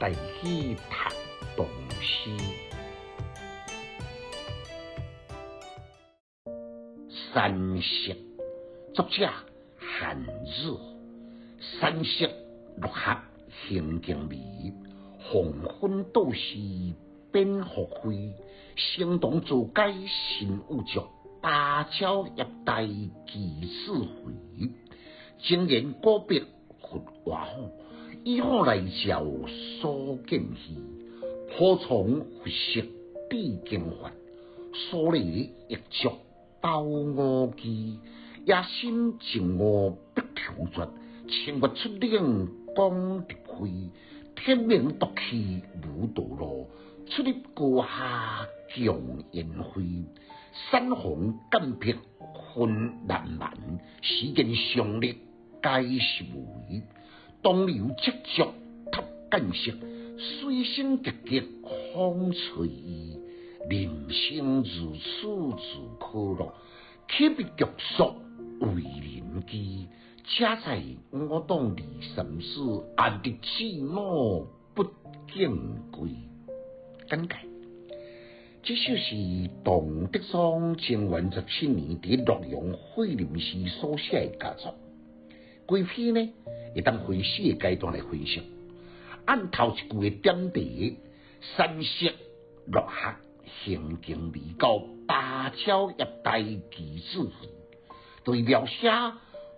台語讀唐詩。山色，作者韓若。山色落霞行径微，黃昏到時蝙蝠飛。升堂做街新有足，芭蕉葉大杞子肥。精研古筆佛畫好，以好來照所見虛。普從佛色智經法，所禮亦足包五機。野心靜悟碧長絕，清月出嶺廣蝶飛。天明獨去無道路，出入高下共煙灰。山洪間壁分難蠻，時間上力皆是無為。東流積濁塔間色，水聲急急風吹伊。人生如此自可樂，豈必極速為人機？車載五檔二三四，安得寂寞不見歸？簡介：這首是唐德宗貞元17年佇洛陽惠林寺所寫的佳作。規篇呢，會當分四個階段來分析。按頭一句的點題，山色落霞行徑微到芭蕉葉大杞子肥，對描寫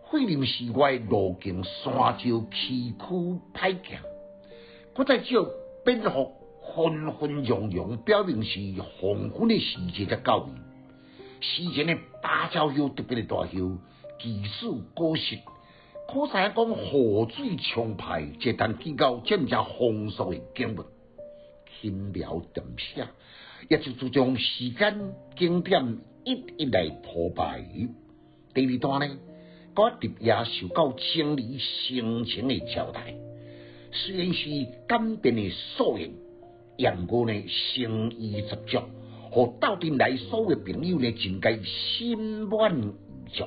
惠林寺外路徑山石崎嶇歹行，閣再照蝙蝠紛紛攘攘，表明是黃昏的時節才到位。詩人的芭蕉葉特別的大葉，杞子果實，可知影講雨水充沛，才會當見到這麼豐碩的景物。輕描淡寫，也就注重時間景點一一來鋪排。第二段呢，閣入夜受到情理深情的招待，雖然是簡便的素宴，毋過呢誠意十足，予鬥陣來所有朋友呢真該心滿意足。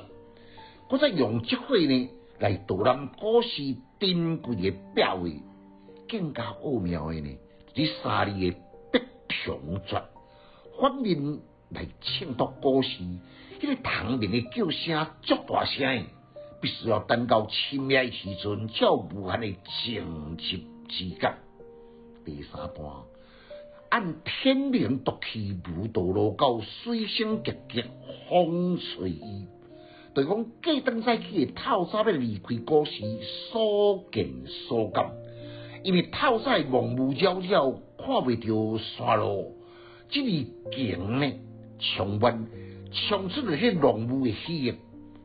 閣再用這話呢來導覽古詩珍貴的表意，更加奧妙的呢，這三字的碧長絕，反面來唱讀古詩，彼個蟲鳴的叫聲足大聲的，必須要等到深夜的時陣，才有無限的靜寂之感。第三段，按天明獨去無道路，到水聲急急風吹伊，就是講過當早起的透早欲離開古寺，所見所感。因為透早濃霧繚繞，看袂著山路，這个景呢，充滿衝出了彼濃霧的喜悅，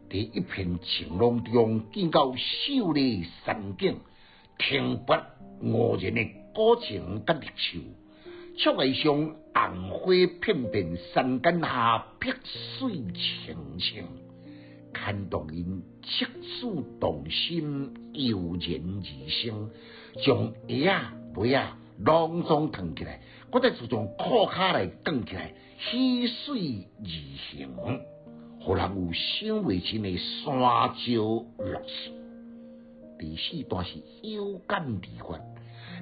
佇一片晴朗中見到秀麗山景，挺拔傲然的古松佮綠樹，竹崖上紅花片片，山間下碧水清清，牽動𪜶赤子童心，油然而生，將鞋仔、襪仔攏總脫起來，閣再自從褲跤來捲起來，喜水而行，予人有想袂盡的山石樂事。第四段是有感而發，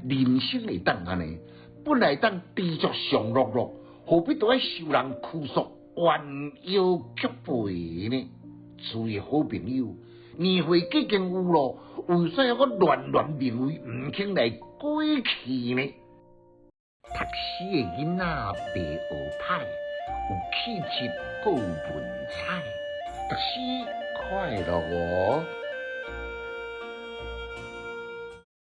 人生會當按呢，本來當知足常樂樂，何必都愛受人拘束，彎腰曲背呢？諸位好朋友，年歲已經有咯，為啥閣亂亂認為毋肯來過去呢？讀書的囡仔袂學歹，有氣質閣有文采，讀書快樂哦。